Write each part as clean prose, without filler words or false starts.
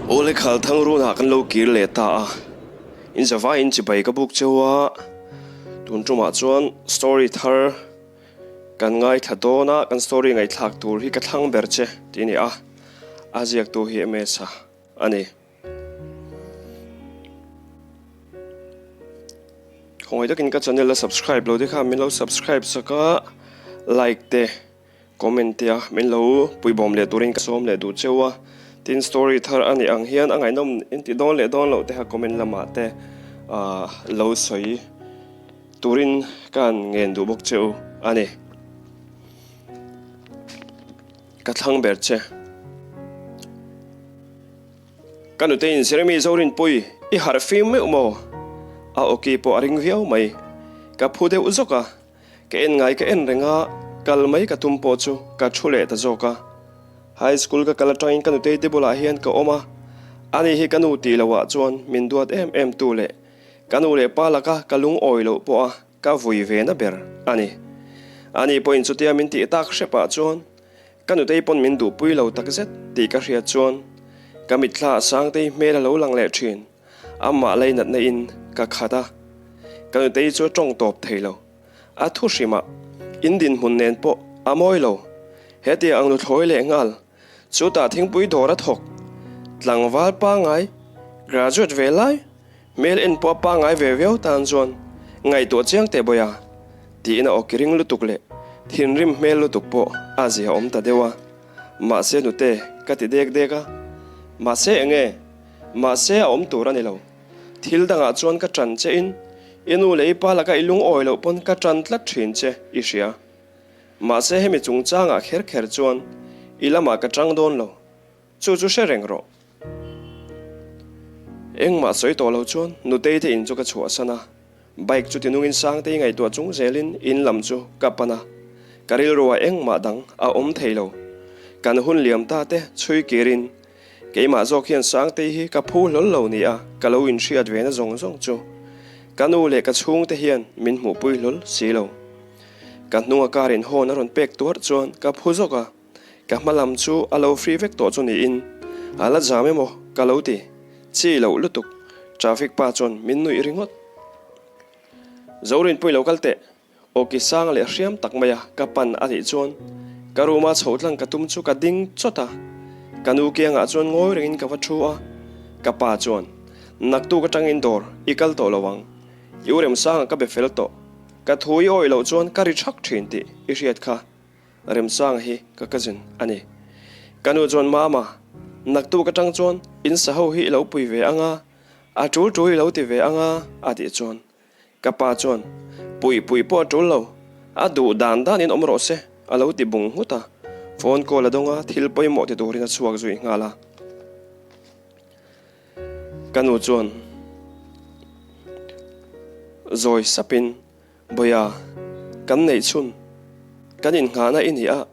Awle khal Thangrunah kan lo kir leh ta a, in zavaiin chibai ka buk cheu a, tun tumah chuan story thar kan ngaithla dawn a, kan story ngaihthlak tur hi ka thlang ber che tih a ni a, a ziaktu hi Msa a ni. Khawngaih takin ka channel a subscribe lo te kha min lo subscribe sak a, like te comment te a min lo puibawm leh turin ka sawm leh duh cheu a, tin story thar a nih ang hian a ngaihnawm in ti dawn leh dawn loh te kha comment lamah te ah lo sawi turin ka han ngen duh bawk cheu a ni. Ka thlang ber che. Ka nuteiin Jeremy Zorinpui i harh fim meuh maw? A awki pawh a ring viau mai. Ka phu deuh zawk a, ka en ngai ka en reng a, kal mai ka tum pawh chu ka thu leh ta zawk a. High school ka kal atangin ka nutei te bulah hian ka awm a, ani hi ka nu tih lohah chuan min duat em em tu leh ka nu leh pa laka ka lungawi loh pawh a ka vui ve na ber a ni. Ani pawhin chutia min tih tak hrepah chuan Ka nutei pawn min duhpui lo takzet tih ka hriat chuan ka mitthla ah Sangtei hmel a lo lang leh thin. Amah leinatna in ka khat a, ka nutei chu a tawng tawp thei lo. A thu hrimah in dinhmun nen pawh a mawi lo. Hetiang ang nuthlawi leh nghal chutah thingpui dawr a thawk tlangval pangai graduate ve lai Hmel en pawh a pangngai ve viau tan chuan ngaihtuah chiang teh bawi a, tiin a awki ring lutuk leh thinrim hmel lutuk pawh a zia awm ta deuh a. Mahse nute ka ti dek dek a, mahse enge? Mahse a awm tur a ni lo. Thil dangah chuan ka ṭan che in, i nu leh i pa laka i lungawi loh pawn ka ṭan tlat ṭhin che i hria. Mahse hemi chungchangah kher kher chuan i lamah ka ṭang dawn lo. Chu chu hre reng rawh. Engmah sawi tawh lo chuan Nutei te in chu ka chhuahsan a, bike chu tinungin Sangtei ngaihtuah chung zelin in lam chu ka pan a, ka rilruah engmah dang a awm thei lo. Kan hun liam ta te chhui kirin keimah zawk hian Sangtei hi ka phu hlawl lo nia ka lo inhriat ve na zawng zawng chu ka nu leh ka chhungte hian min hmuhpui hlawl si lo. Ka hnunga car in horn a rawn pek tuarh chuan ka phu zawk a. Ka hma lam chu a lo free vek tawh chu niin a la zam emaw ka lo ti chi loh lutuk, traffic pa chuan min nuih ringawt. Zorinpui lo kal teh, awki sang leh hriam tak maia ka pan a nih chuan ka room a chhoh tlang ka tum chu ka ding chawt a, ka nu kiangah chuan ngawi rengin ka va thu a, ka pa chuan naktuk atangin dawr i kal tawh lo ang, i u Remsanga ka be fel tawh, ka thu i awih loh chuan ka ri thak thin tih i hriat kha. Remsanga hi ka cousin a ni. Ka nu chuan Mama, naktuk atang chuan in sa ho hi i lo pui ve anga, a tul tul i lo ti ve anga a tih chuan ka pa chuan Puih puih pawh a tul lo, a duh dan danin awm rawh se a lo ti bung nghut a, phone call a dawng a, thil pawimawh ti turin a chhuak zui nghal a. Ka nu chuan zawi sapin Bawia, kan neih chhun, kan innghahna i ni a,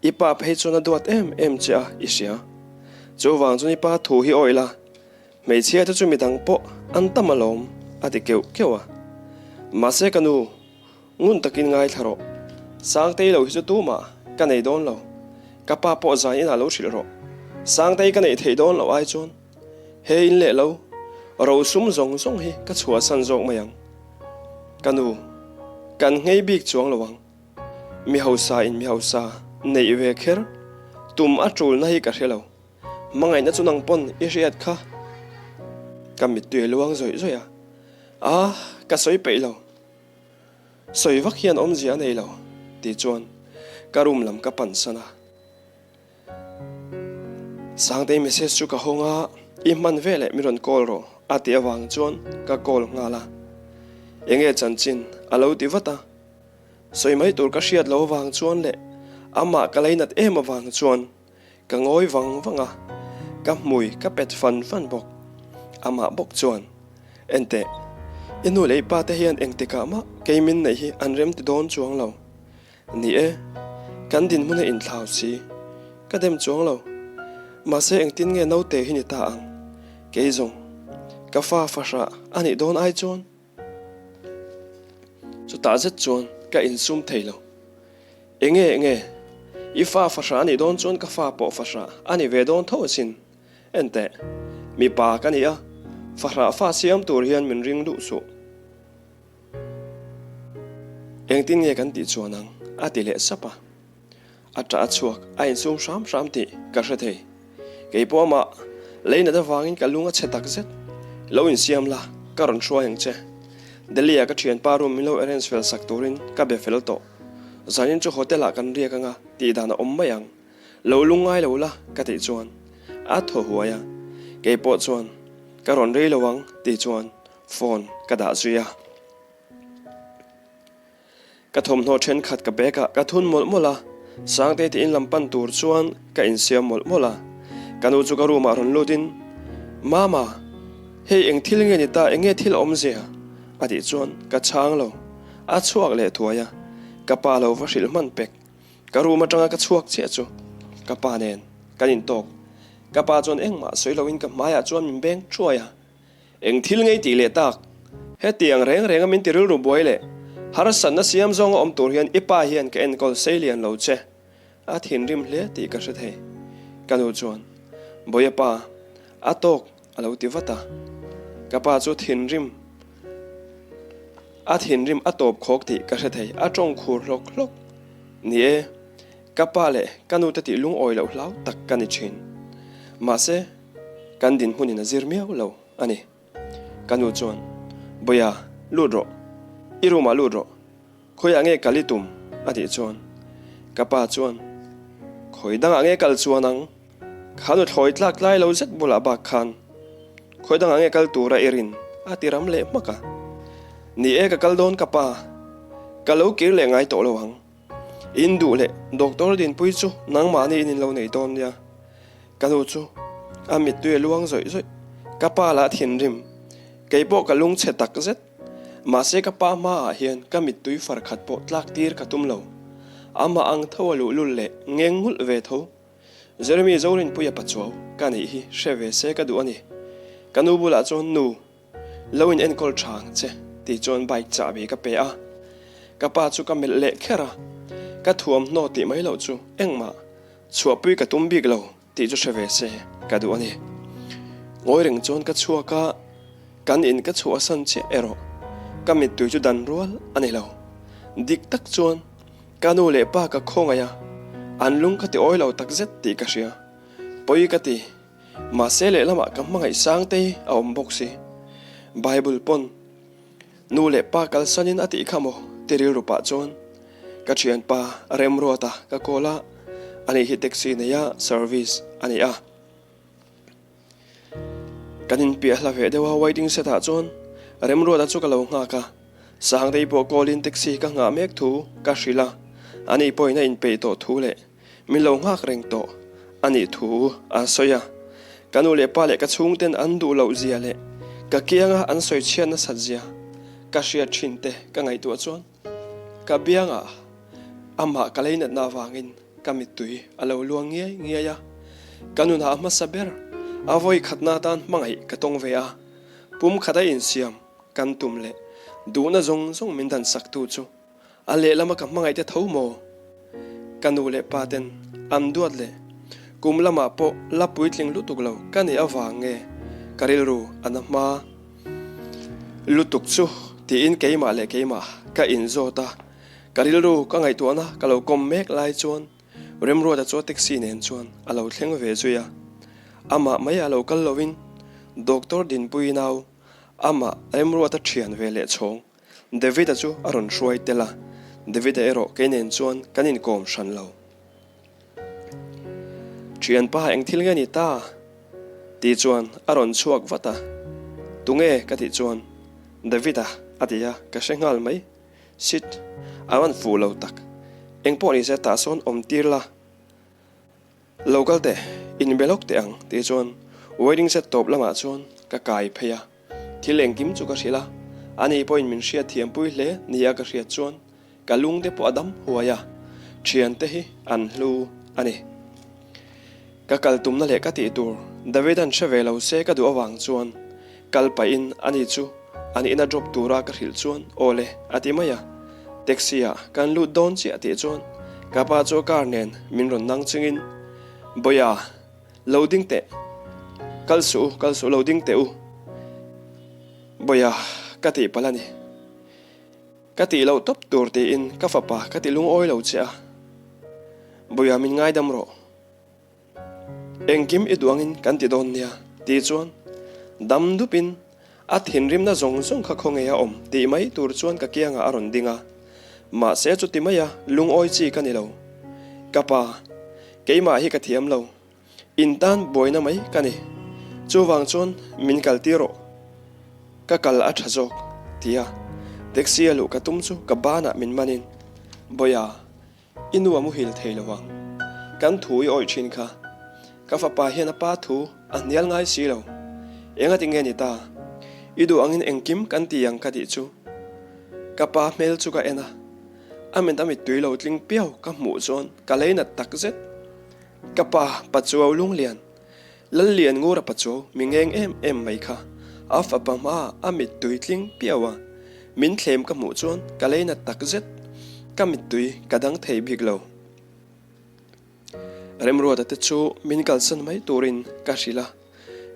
i pa phei chuan a duat em em che a, i hria. Chuvang chuan i pa thu hi awih la, hmeichhia te chu midang pawh an tam alawm, a ti keuh keuh a. Mahse ka nu, ngun takin ngaithla rawh. Sangtei lo hi chu tumah ka nei dawn lo, ka pa pawh zan inah lo hrilh rawh. Sangtei ka neih theih dawn loh ai chuan he in leh lo, rosum zawng zawng hi ka chhuahsan zawk mai ang. Ka nu, kan nghei bik chuang lo ang. Mi hausa in mi hausa neih ve kher tum a tulna hi ka hre lo. Hmangaihna chu nang pawn i hriat kha. Ka mittui a luang zawih zawih a. A, ka sawi peih lo. Sawi vak hian awmzia a nei lo, ti chuan ka room lam ka pan san a. Sangtei message chu ka hawng a, i hman veleh mi rawn call rawh a tih avang chuan ka call nghal a. Enge chanchin a lo ti vat a, sawi mai tur ka hriat lo avang chuan leh amah ka leinat em avang chuan ka ngawi vang vang a, ka hmui ka pet fan fan bawk. Amah bawk chuan, Enteh, i nu leh i pa te hian engtikah mah kei min neih hi an rem ti dawn chuang lo. Ni e, kan dinhmun a inthlau si. Ka dem chuang lo. Mahse engtin nge naute hi ni ta ang? Kei zawng, ka fa fahrah a nih dawn ai chuan. Chutah zet chuan ka insum thei lo. Enge enge, i fa fahrah a nih dawn chuan ka fa pawh fahrah a ni ve dawn tho asin. Enteh, mipa ka ni a, fahrah fa siam tur hian min ring duh suh. Engtin nge kan tih chuan ang? a ti leh sap a. A ṭah a chhuak, a insum hram hram tih ka hre thei. Kei pawh amah leinat avangin ka lung a chhe tak zet. Lo insiam la, ka rawn hruai ang che. Delhi-a ka ṭhianpa room min lo arrange fel sak turin ka be fel tawh. Zanin chu hotel-ah kan riak anga tih dan a awm mai ang. Lo lung ngai lo la ka tih chuan a thaw huai a, kei pawh chuan ka rawn rei lo ang tih chuan phone ka dah zui a. Ka thawmhnaw thenkhat ka bag ah ka thun mawlh mawlh a, Sangte te in lam pan tur chuan ka insiam mawlh mawlh a. Ka nu chu ka room ah rawn lut in, Mama, hei eng thil nge ni ta, eng nge thil awmzia? a tih chuan ka chhang lo, a chhuak leh thuai a, ka pa lo va hrilh hman pek. Ka room atanga ka chhuak chiah chu ka pa nen kan intawk. Ka pa chuan engmah sawi loin ka hmaiah chuan min beng thuai a. Eng thil ngei tih leh tak? Hetiang reng renga min ti rilru buai leh harsatna siam zawnga awm tur hian i pa hian ka enkawl sei lian lo che. A thinrim hle tih ka hre thei. Ka nu chuan, Bawiha pa, a tawk a lo ti vat a. Ka pa chu thinrim A thinrim a tawp khawk tih ka hre thei, a tawng khur hlawk hlawk. Ni e, ka pa leh ka nute tih lungawi loh hlau tak ka ni thin. Mahse, kan dinhmunin a zir miau lo a ni. Ka nu chuan, Bawia, lut rawh. I room ah lut rawh. Khawiah nge kal i tum? a tih chuan, ka pa chuan, Khawi dangah nge kal chuan ang? Kha nu thlawi tlak tlai lo zet bulah bak khan khawi dangah nge kal tura i rin a ti ram leh hmak a. Ni e ka kal dawn ka pa, ka lo kir leh ngai tawh lo ang. In duh leh doctor Dinpui chu nangmahni in in lo nei dawn nia. Ka nu chu a mittui a luang zawih zawih. Ka pa lah thinrim, kei pawh ka lungchhe tak zet. Mahse ka pa hmaah hian ka mittui far khat pawh tlak tir ka tum lo. Amah ang tho a luhlul leh ngeng nghulh ve tho. Jeremy Zorinpuia pachuau ka nih hi hre ve se ka duh a ni. Ka nu bulah chuan nu, lo in enkawl tha ang che tih chuan bike chahbi ka pe a. Ka pa chu ka melh leh kher a, ka thuamhnaw tih mai loh chu engmah chhuahpui ka tum bik lo tih chu hre ve se ka duh a ni. Ngawi reng chuan ka chhuak a, kan in ka chhuahsan chiah erawh ka mittui chu dan rual a ni lo. Dik tak chuan Ka nu leh pa ka khawngaih a, an lung ka ti awi lo takzet tih ka hria. Pawi ka ti, mahse lehlamah ka hmangaih Sangtei a awm bawk si. Bible pawn nu leh pa kalsanin a tih kha maw ti rilru pah chuan ka thianpa Remruata ka call a, ani hi taxi neia service a ni a. Kan inpiah hla ve deuh a waiting set ah chuan Remruata chu ka lo nghak a, Sangtei pawh call in taxi ka nghah mek thu ka hrilh a, ani pawhin a inpeih tawh thu leh min lo nghak reng tawh a nih thu a sawi a. Ka nu leh pa leh ka chhungten an duh loh zia leh ka kianga an sawi chhiat nasat zia ka hriat thin te ka ngaihtuah chuan ka biangah amah ka leinatna avangin Ka mittui a lo luang ngiai ngiai a, ka nunah a hmasa ber a vawi khatna atan hmangaih ka tawng ve a, pum khat a insiam kan tum leh duhna zawng zawng min dan saktu chu a lehlama ka hmangaih te tho maw? Ka nu leh pa ten an duat leh kum lamah pawh la puitling lutuk lo ka nih avang nge ka rilru a na hma lutuk chu tiin keimah leh keimah ka inzawt a. Ka rilru ka ngaihtuahna ka lo kawm mek lai chuan Remruata chu a taxi nen chuan a lo thleng ve zui a. Amah mai a lo kal lovin Doctor Dinpuii nau amah Remruata thian ve leh chhawng David-a chu a rawn hruai tel a, David-a erawh kei nen chuan kan inkawm hran lo. Thianpa eng thil nge ni ta? Tih chuan a rawn chhuak vat a, Tunge? ka tih chuan David-a a ti a, ka hre nghal mai. Shit, a rawn fuh lo tak. Engpawh ni se tah sawn awm tir la. Lo kal teh, inbe lawk teh ang tih chuan wedding set tawp lamah chuan ka kai phei a. Thil engkim chu ka hrilh a, ani pawhin min hriat thiampui hle nia ka hriat chuan ka lung te pawh a dam huai a, thiante hi an hlu a ni. Ka kal tumna leh ka tih tur David-a'n hre ve lo se ka duh avang chuan kal pahin ani chu an ina drop tura ka hrilh chuan aw le a ti mai a. Taxi ah kan lut dawn chiah tih chuan ka pa chu car nen min rawn nang chungin Bawia lo ding teh. Kal suh u, kal suh lo ding teh u. Bawiha, ka tih palh a ni. Ka tih loh tawp tur tiin ka fapa ka ti lungawi lo che a. Bawiha min ngaidam rawh. Engkim i duh angin kan ti dawn nia tih chuan dam dupin a thinrimna zawng zawng kha khawnge a awm tih mai tur chuan ka kiangah a rawn ding a. Mahse chuti maia lungawi chi ka ni lo. Ka pa, keimah hi ka thiam lo. In tan buaina mai ka ni. Chuvang chuan min kal tir rawh. Ka kal a tha zawk tia taxi a luh ka tum chu ka banah min manin, Bawiha, I nu a muhil thei lo ang. Kan thu i awih thin kha. Ka fapa hian a pa thu a hnial ngai si lo. Engati nge ni ta? I duh angin engkim kan ti ang ka tih chu. Ka pa hmel chu ka en a. A mit a mittui lo tling piau ka hmuh chuan ka lei nat tak zet. Ka pa Pachuau Lunglian, Lallian Ngura Pachuau mi ngeng em em mai kha a fapa hma a mittui tling piau a, min thlem ka hmuh chuan ka lei nat tak zet, ka mittui ka dang thei bik lo. Remruata te chu min kalsan mai turin ka hrilh a,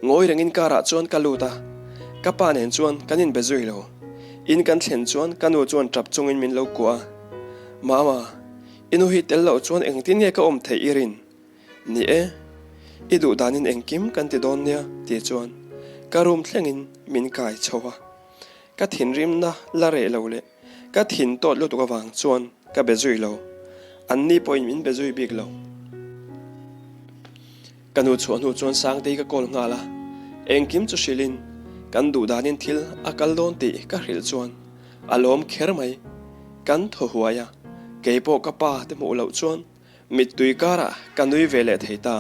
ngawi rengin car ah chuan ka lut a, ka pa nen chuan kan inbe zui lo. In kan thlen chuan ka nu chuan tap chungin min lo kuah a, Mama, i nu hi tel loh chuan engtin nge ka awm theih i rin? Ni e, i duh danin engkim kan ti dawn nia tih chuan ka room thlengin min kai chho a. Ka thinrimna la reh lo leh ka thin tawt lutuk avang chuan ka be zui lo. Anni pawhin min be zui bik lo. Ka nu chhuah hnu chuan Sangtei ka call nghal a, engkim chu hrilhin kan duh danin thil a kal dawn tih ka hrilh chuan a lawm kher mai. Kan thaw huai a, keipawh ka pa te hmuh loh chuan Mittui karah ka nui ve leh thei ta.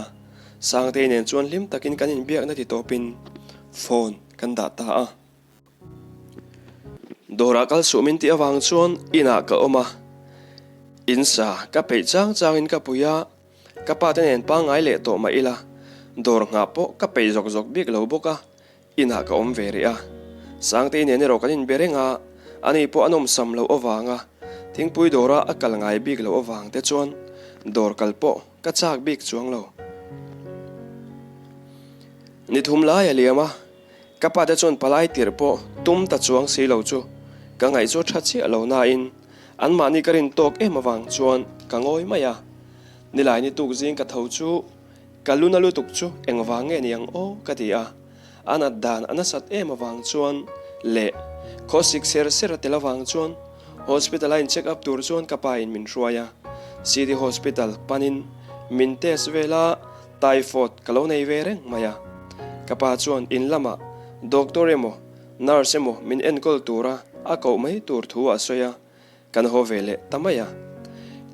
Sangtei nen chuan hlim takin kan inbiakna ti tawpin phone kan dah ta a. Dawrah kal suh min tih avang chuan inah ka awm a. In sa ka peih chang changin ka pui a, ka pa te nen pangngai leh tawh mah ila dawr nghah pawh ka peih zawk zawk bik lo bawk a. Inah ka awm ve rih a, Sangtei nen erawh kan inbe reng a, ani pawh a nawmsam loh avanga thingpui dawra a kal ngai bik loh avang te chuan dawr kal pawh ka chak bik chuang lo. Ni thum lai a liam a, ka pa te chuan palai tirh pawh tum ta chuang si lo chu ka ngaih chu tha chiah lo nain anmahni ka rin tawk em avang chuan ka ngawi mai a, nilai ni tuk zing ka tho chu Ka luna lutuk chu engvang nge ni ang aw ka ti a, a nat dan a nasat em avang chuan leh khawsik ser ser a tel avang chuan hospital a in check up tur chuan ka pa in min hruai a, City Hospital panin min test vel a, typhoid ka lo nei ve reng mai a. Ka pa chuan in lamah doctor emaw nurse emaw min enkawl tura a koh mai tur thu a sawi a, kan haw ve leh ta mai a.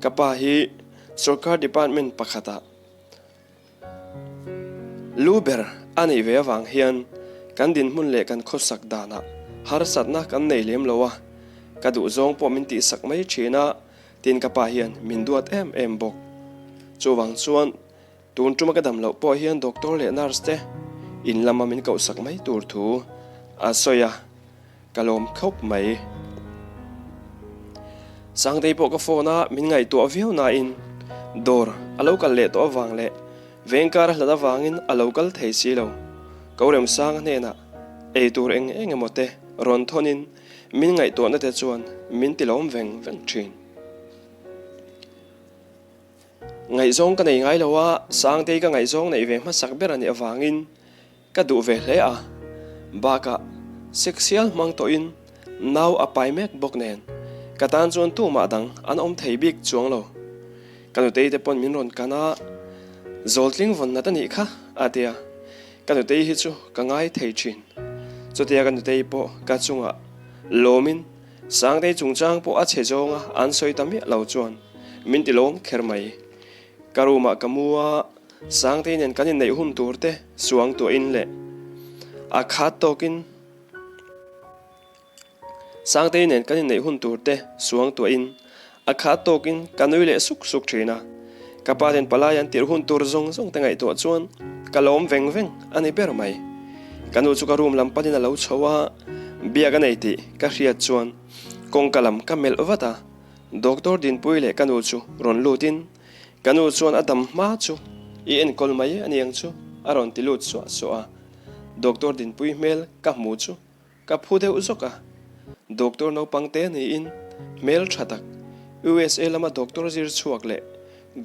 Ka pa hi sorkar department pakhatah Lu ber a neih ve avang hian kan dinhmun leh kan khawsak danah harsatna kan nei lem lo a, ka duhzawng pawh min tihsak mai thin a, tin ka pa hian min duat em em bawk. Chuvang chuan tun tuma ka dam loh pawh hian doctor leh nurse te in lama min kohsak mai tur thu a sawi a. Ka lawm khawp mai. Sangtei pawh ka phone a, min ngaihtuah viau nain dawr a lo kal leh tawh avang leh vengkar a hlat avangin a lo kal thei si lo. Ko Remsanga hnenah ei tur eng eng emaw te rawn thawnin min ngaihtuahna te chuan min ti lawm veng veng thin. Ngaihzawng ka nei ngai lo a, Sangtei ka ngaihzawng neih ve hmasak ber a nih avangin Ka duh ve hle a, bakah sexial hmang tawhin nau a pai mek bawk nen ka tan chuan tumah dang an awm thei bik chuang lo. Ka nutei te pawn min rawn kan a, Zawltling vawn nat a nih kha a ti a, ka nutei hi chu ka ngai thei thin. Chutia ka nutei pawh ka chungah lawmin Sangtei chungchang pawh a chhe zawnga an sawi ta miah lo chuan min ti lawm kher mai. Ka room ah ka mu a, Sangtei nen kan inneih hun tur te suang tuahin leh a khat tawkin Sangtei nen kan inneih hun tur te suang tuahin a khat tawkin ka nui leh suk suk thin a. Ka pa ten palai an tirh hun tur zawng zawng te ngaihtuah chuan ka lawm veng veng a ni ber mai. Ka nu chu ka room lam panin a lo chho a, biak a nei tih ka hriat chuan kawngka lam ka melh vat a, Doctor Dinpuii leh ka nu chu rawn lutin Ka nu chuan a dam hma chu i enkawl mai a niang chu a rawn ti lut suah suah a. Doctor Dinpui hmel ka hmu chu ka phu deuh zawk a. Doctor naupang te niin hmel tha tak, USA lama doctor zir chhuak leh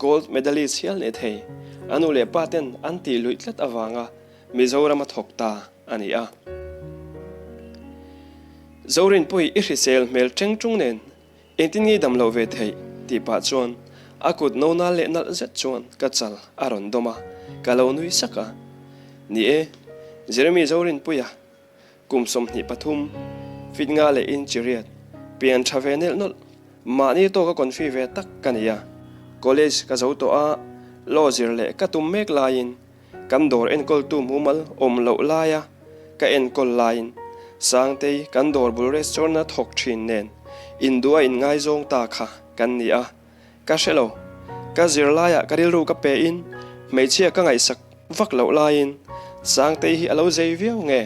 gold medalist hial nei thei a nu leh pa ten an tih luih tlat avanga Mizoram a thawk ta a ni a. Zorinpui i hrisel hmel teng tung nen Engtin nge dam loh ve theih? tih pah chuan a kut no nal leh nalh zet chuan ka chal a rawn dawm a, ka lo nui sak a. Ni e, Jeremy Zorinpuia, kum 23, fit nga leh inch riat, pian tha ve nelh nawlh, mahni tawka confi ve tak ka ni a. College ka zo tawh a, law zir leh ka tum mek laiin Kan dawr enkawltu mumal awm loh laia ka enkawl laiin Sangtei kan dawr bul restaurant-a thawk thin nen induha inngaizawng ta kha kan ni a, ka hre lo. Ka zir laiah ka rilru ka pe in hmeichhia ka ngaihsak vak loh laiin Sangtei hi a lo zei viau nge?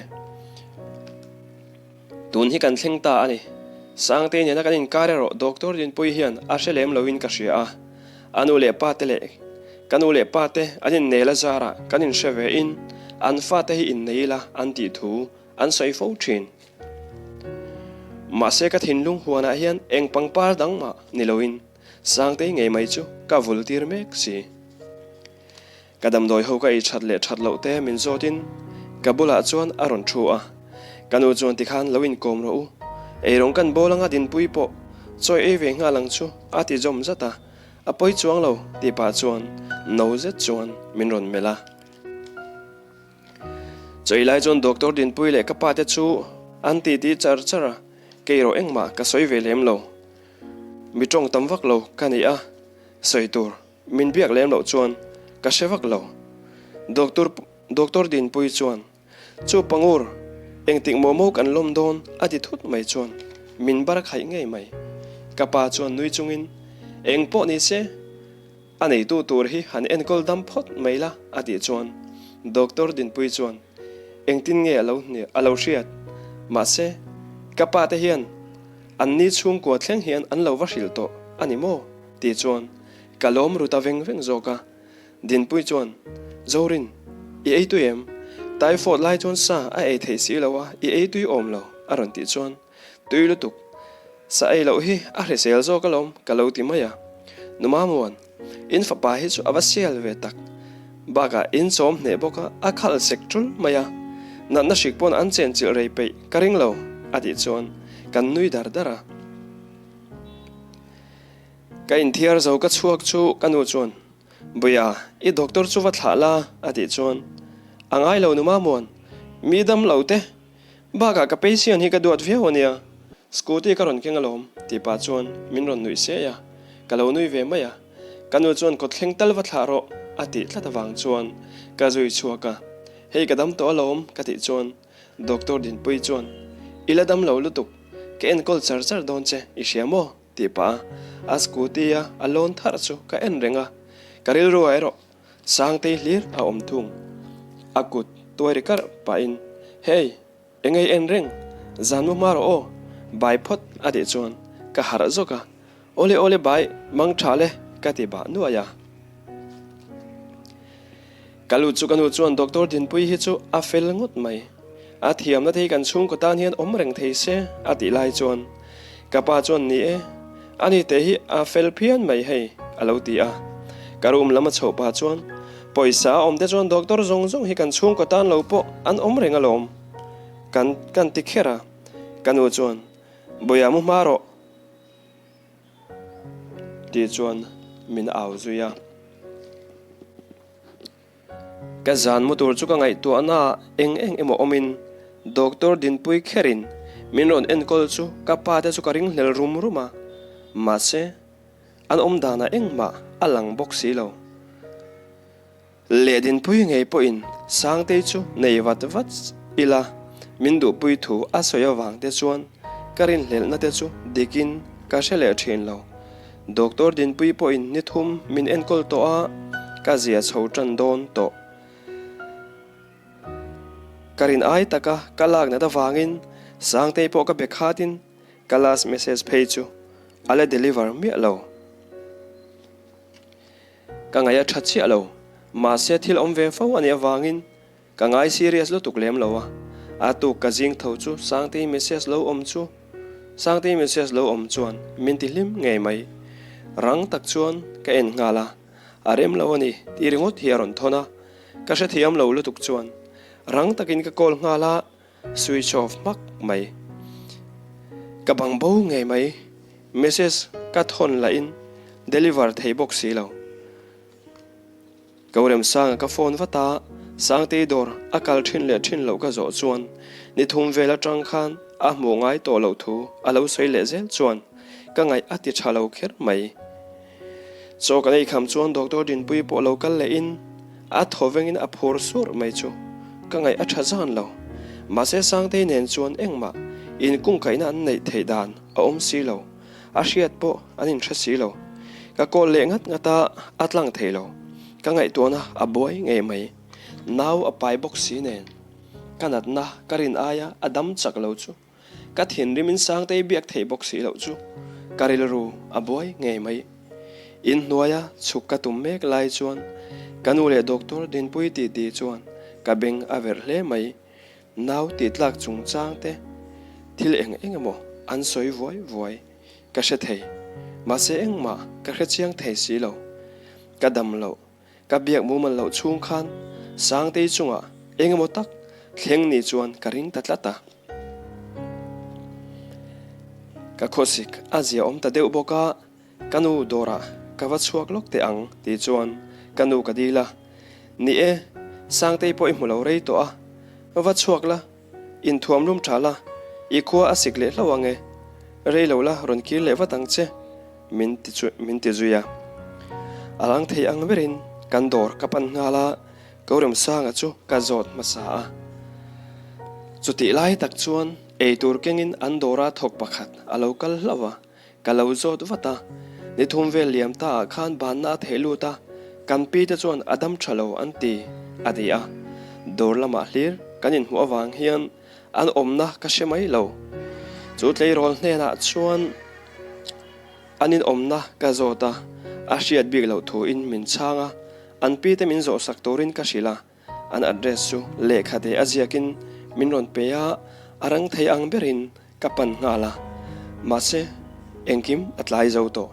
Tun hi kan thleng ta a ni. Sangtei nena kan inkar erawh Doctor Dinpuii hian a hre lem loin ka hria a. A nu leh pa te leh ka nu leh pa te an innel a zarah kan inhre ve in an fate hi innei ila an tih thu an sawi fo thin. Mahse ka thinlung huanah hian eng pangpar dang mah ni loin Sangtei ngei mai chu ka vul tir mek si. Ka damdawi ho ka ei that leh that loh te min zawt in ka bulah chuan a rawn thu a, ka nu chuan tikhan lo inkawm rawh u, eirawng kan bawl anga dinpui pawh chawi ei ve nghal ang chu a ti zawm zat a, a pawi chuang lo tih pah chuan no zet chuan min rawn melh a. Chawi lai chuan Doctor Dinpui leh ka pa te chu an titi char char a, kei erawh engmah ka sawi ve lem lo, mi tawng tam vak lo ka ni a, sawi tur. Min biak lem loh chuan ka hre vak lo. Doctor Doctor Dinpuii chuan, Chu Pangur, engtik maw maw kan lawm dawn a ti thut mai chuan min bar khaih ngei mai. Ka pa chuan nui chungin, Eng pawh ni se, a neitu tur hi han enkawl dam phawt mai la a tih chuan Doctor Dinpuii chuan, Engtin nge a lo a lo hriat? Mahse, ka pa te hian an ni chhungkua thleng hian an lo va hrilh tawh a ni maw? Tih chuan ka lawm ru ta veng veng zawk a. Dinpui chuan, Zorin, i ei tui em? Typhoid lai chuan sa a ei theih si lo a, i ei tui awm lo, a rawn tih chuan, Tui lutuk, sa ei loh hi a hrisel zawk alawm, ka lo ti mai a. Numamuan, in fapa hi chu a va sial ve tak. Bakah in chawm hneh bawk a, a khalh sek tul mai a. Natna hrik pawn an chenchilh rei peih ka ring lo, a tih chuan kan nui dar dar a. Ka inthiar zo ka chhuak chu ka nu chuan, Buia, i doctor chu va thlah la, a tih chuan, A ngai lo nu Mamuan, mi dam lo te, bakah ka patient hi ka duat viau a nia, scooty ka rawn keng alawm, tih pah chuan min rawn nuih siai a, ka lo nui ve mai a. Ka nu chuan kawtthleng tal va thlah rawh, a tih tlat avang chuan ka zui chhuak a, Hei ka dam tawh alawm, ka tih chuan, Doctor Dinpuii chuan, I la dam lo lutuk, ka enkawl char char dawn che, i hria maw? tih pah a, a scooty a a lawn tharh chu ka en reng a, ka rilru ah erawh Sangtei hlir a awm thung. A kut tuai ri karh pahin, Hey, eng ei en reng, zan mu hma rawh aw, bai phawt a tih chuan ka harh zawk a, Awle awle bai, mang tha le ka ti bah nuai a. Ka lut chu ka nu chuan Doctor Dinpuii hi chu a fel ngawt mai. A thiamna te hi kan chhungkaw tan hian awm reng thei se a tih lai chuan ka pa chuan ni e, ani te hi a fel phian mai hei a lo ti a. Ka room lam a chhoh pah chuan pawisa a awm te chuan doctor zawng zawng hi kan chhungkaw tan lo pawh an awm reng alawm kan kan ti kher a. Ka nu chuan Bawia mu hma rawh. Tih chuan min au zui a. Ka zan mu tur chu ka ngaihtuahna ah eng eng emaw awmin Doctor Dinpui kherin min rawn enkawl chu ka pa te chu ka ringhlel rum rum a, mahse an awm danah engmah a lang bawk si lo. Leh Dinpui ngei pawhin Sangtei chu nei vat vat ila min duhpui thu a sawi avang te chuan ka rinhlelhna te chu dikin ka hre leh thin lo. Doctor Dinpui pawhin ni thum min enkawl tawh a, ka zia chho tan dawn tawh. Ka rin ai taka ka lak nat avangin Sangtei pawh ka be khatin ka last message phei chu a la deliver miah lo. Ka ngaih a tha chiah lo, mahse thil awm ve fo a nih avangin. Ka ngai serious lutuk lem lo a, a tuk ka zing tho chu Sangtei message lo awm chu Sangtei message lo awm chuan min ti hlim ngei mai. Rang tak chuan ka en nghal a, a rem lo a ni tih ringawt hi a rawn thawn a, ka hrethiam lo lutuk chuan rang takin ka call nghal a, switch off hmak mai. Ka bang bo ngei mai, message ka thawn lahin deliver thei bawk si lo. Ko Remsanga ka phone vat a, Sangtei dawr a kal thin leh thin loh ka zawh chuan ni thum vel atang khan a hmuh ngai tawh loh thu a lo sawi leh zel chuan ka ngaih a ti tha lo kher mai. Chaw kan ei kham chuan Doctor Dinpuii pawh lo kal leh in a thaw vengin a phur sur mai chu ka ngaih a tha zan lo. Mahse Sangtei nen chuan engmah inkungkaihna an neih theih dan a awm si lo. A hriat pawh an inhre si lo. Ka call leh ngat ngat a, a tlang thei lo. Ka ngaihtuahna a buai ngei mai. Nau a pai bawk si nen. Ka natna ka rin aia a dam chak lo chu. Ka thinrimin Sangtei biak thei bawk si loh chu. Ka rilru a buai ngei mai. Inhnuaia chhuk ka tum mek lai chuan ka nu leh doctor Dinpui titi chuan ka beng a verh hle mai. Nau tih tlak chungchang te thil eng eng emaw an sawi vuai vuai ka hre thei, mahse engmah ka hre chiang thei si lo. Ka dam loh, ka biak mumal loh chhung khan Sangtei chungah eng emaw tak thleng ni chuan ka ring ta tlat a. Ka khawsik a zia awm ta deuh bawk a, Ka nu dawrah ka va chhuak lawk teh ang tih chuan ka nu ka dil a, Ni e, Sangtei pawh i hmu lo rei tawh a, va chhuak la, inthuam lum tha la, i khua a sik leh hlauh ang e, rei lo la rawn kir leh vat ang che min ti chu min ti zui a. A lang thei ang berin kan dawr ka pan nghal a, Koremsanga chu ka zawt hmasa a. Chutih lai tak chuan eitur kengin an dawra thawk pakhat a lo kal hlauh a, Ka lo zawt vat a, ni thum vel liam ta ah khan banna a theh lut a, kan pi te chuan a dam tha lo an ti, a ti a. Dawr lamah hlir kan inhmuh avang hian an awmna ka hre mai lo. Chu tleirawl hnenah chuan an inawmna ka zawt a, a hriat bik loh thuin min chhang a, an pi te min zawhsak turin ka hrilh a. An address chu lehkha te a ziakin min rawn pe a, a rang thei ang berin ka pan nghal a. Mahse, engkim a tlai zo tawh.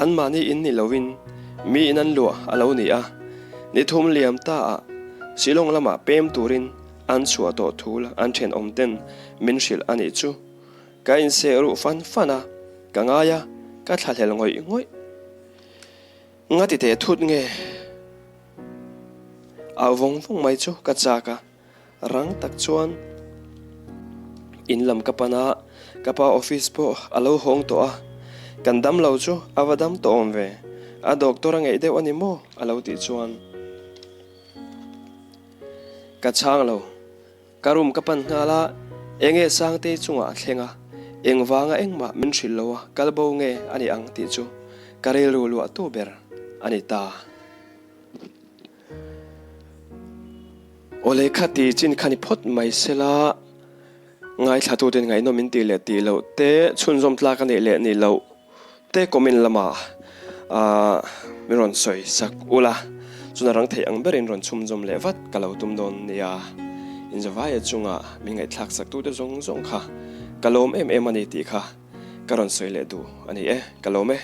Anmahni in ni loin mi in an luah a lo ni a, ni thum liam ta ah Shillong lamah pem turin an chhuah tawh thul an thenawm ten min hrilh a nih chu. Ka inseh ruh fan fan a, ka ngai a, ka thlahlel ngawih ngawih. Nga ti teh thut nge? Au vawng vawng mai chu ka chak a, rang tak chuan in lam ka pan a, ka pa office pawh a lo hawng tawh a, kan dam lo chu a va dam tawh awm ve, a doctor a ngeih deuh a ni maw? a lo tih chuan ka chhang lo. Ka room ka pan nghal a, enge Sangtei chungah a thleng a, engvanga engmah min hrilh lo a kal bo nge a ni ang tih chu ka rilru luahtu ber a ni ta. Awle kha ti chin kha ni phawt mai sela, ngaithlatuten ngaihnawm in tih leh tih loh te, chhunzawm tlak a nih leh nih loh Te comment lamah min rawn sawi sak ula, chuna rang theih ang berin rawn chhumzawm leh vat ka lo tum dawn nia. Inzavaia chunga min ngaihthlak sak tute zawng zawng kha ka lawm em em a ni tih kha ka rawn sawi leh duh a ni e, ka lawm e.